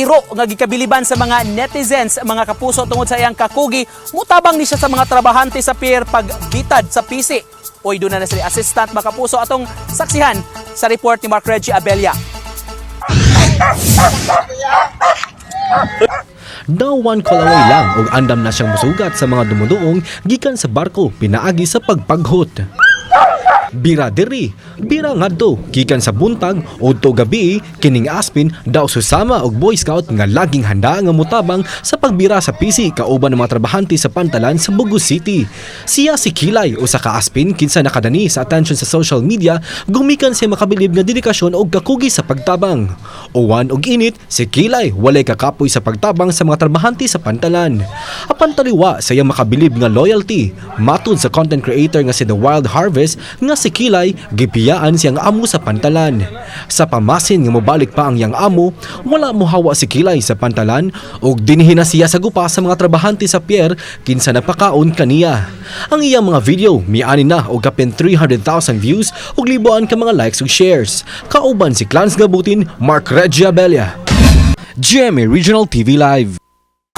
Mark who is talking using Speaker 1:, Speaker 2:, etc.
Speaker 1: iro nga gikabiliban sa mga netizens, mga kapuso, tungod sa iyang kakugi. Mutabang ni siya sa mga trabahante sa pier pagbitad sa pisi. Oy, duna na sila assistant, mga kapuso, atong saksihan sa report ni Mark Reggie Abella.
Speaker 2: Daw one call away lang og andam na siyang musugat sa mga dumuduong gikan sa barko pinaagi sa pagpaghot. Bira diri, bira ngadto, gikan sa buntag udto gabi, kining aspin daw susama og Boy Scout nga laging handa nga mutabang sa pagbira sa pisi kauban ng mga trabahante sa pantalan sa Bogo City. Siya si Kilay, usa ka aspin kinsa nakadani sa attention sa social media gumikan sa makabilib nga dedikasyon og kakugi sa pagtabang. Uwan og init, si Kilay walay kakapoy sa pagtabang sa mga trabahante sa pantalan. Apan taliwa sa iyang makabilib nga loyalty, matud sa content creator nga si The Wild Harvest nga si Kilay gipiyaan siyang amo sa pantalan. Sa pamasin nga mobalik pa ang iyang amo, wala mohawa si Kilay sa pantalan ug dinhi na siya sa gupa sa mga trabahante sa pier kinsa napakaon kaniya. Ang iyang mga video miani na og kapin 300,000 views ug liboan ka mga likes ug shares. Kauban si Clans Gabutin, Mark Reggie Abella. GMA Regional TV Live.